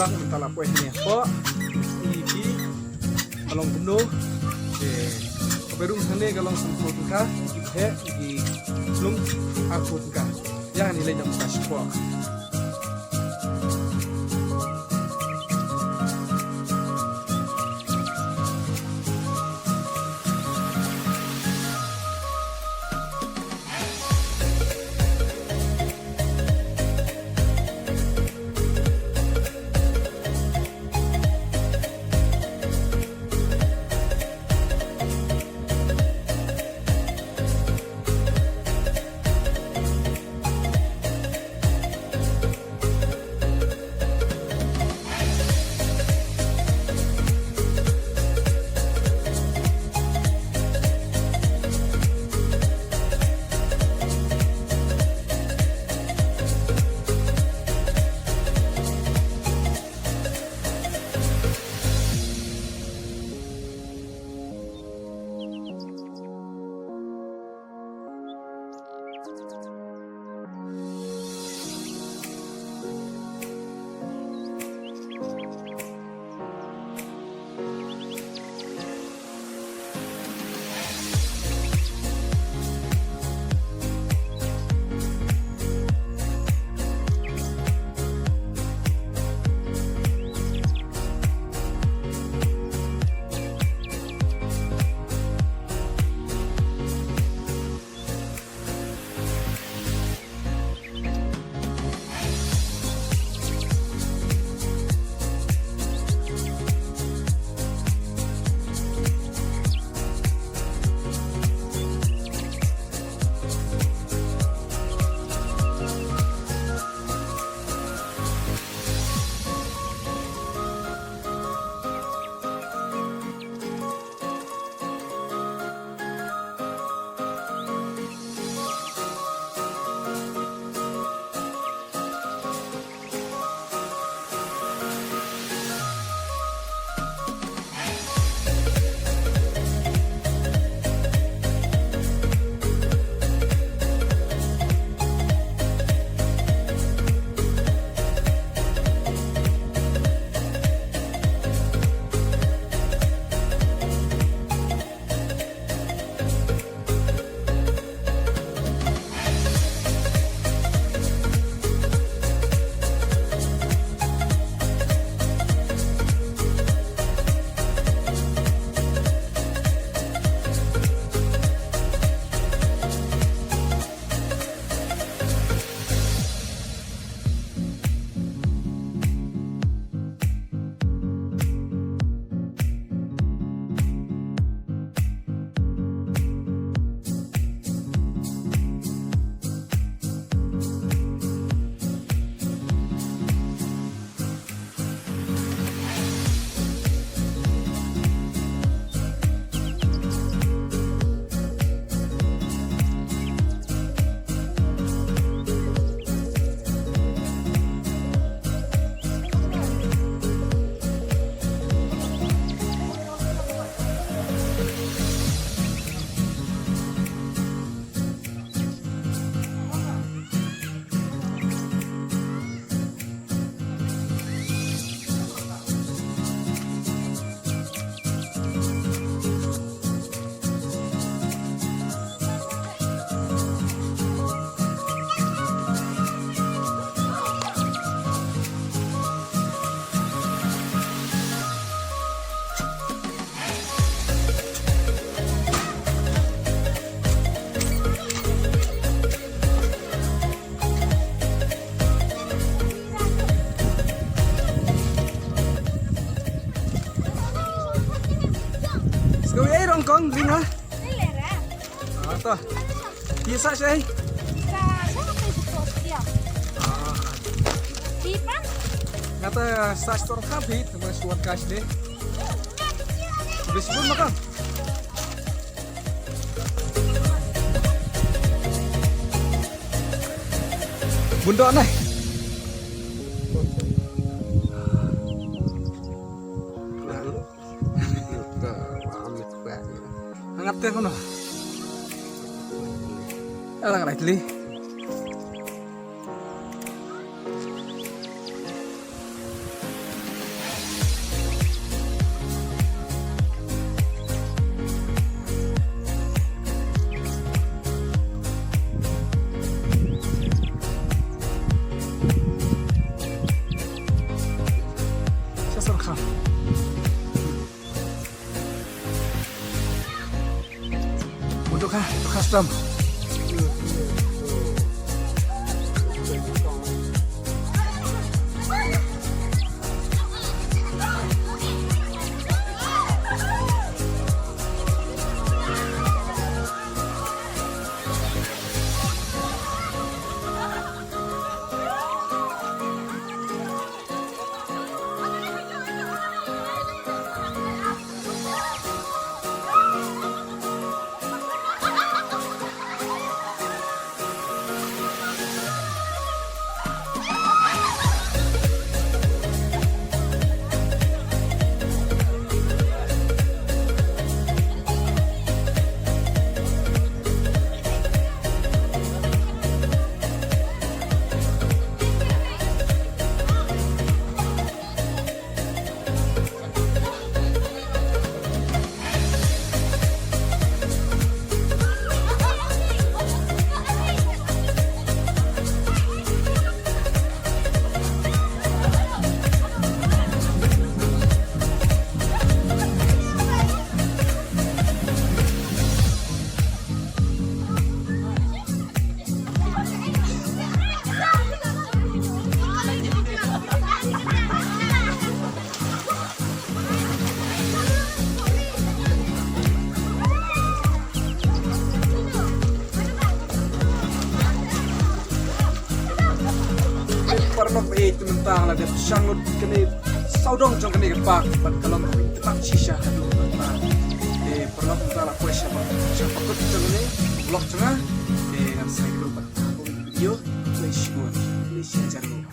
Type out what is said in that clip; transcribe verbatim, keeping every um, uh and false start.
Mynta la poi hangne hapoh. Ïa ki ka long kumno. Te ka bedroom hangne ka long sanphew tyngka, ki bheh, ki lung arphew tyngka. Ïa, ngi leit noh mynta shapoh. Ska wi ei rong kong, ling ha? Ah, to. Phi sa shai? Sa, sa ka phi buko dia. Ah. Phi pan? Nga ta sa stor ka phi, tama suan cash de. Bis bun makan. Bun doh nai. Hangat te kono. Alang rai tli. Tam. Paralok, eh, te mynta la dep shang lut kane sawdong jong kane ka park bad ka long kaba ïeit shisha haduh mynta. Eh, paralok, mynta la poi sha ba, sha ba kut jong kane vlog jong nga. Eh, ngan sa ïakynduh bad ka video. Khublei shibun. Khublei shihajar nguh.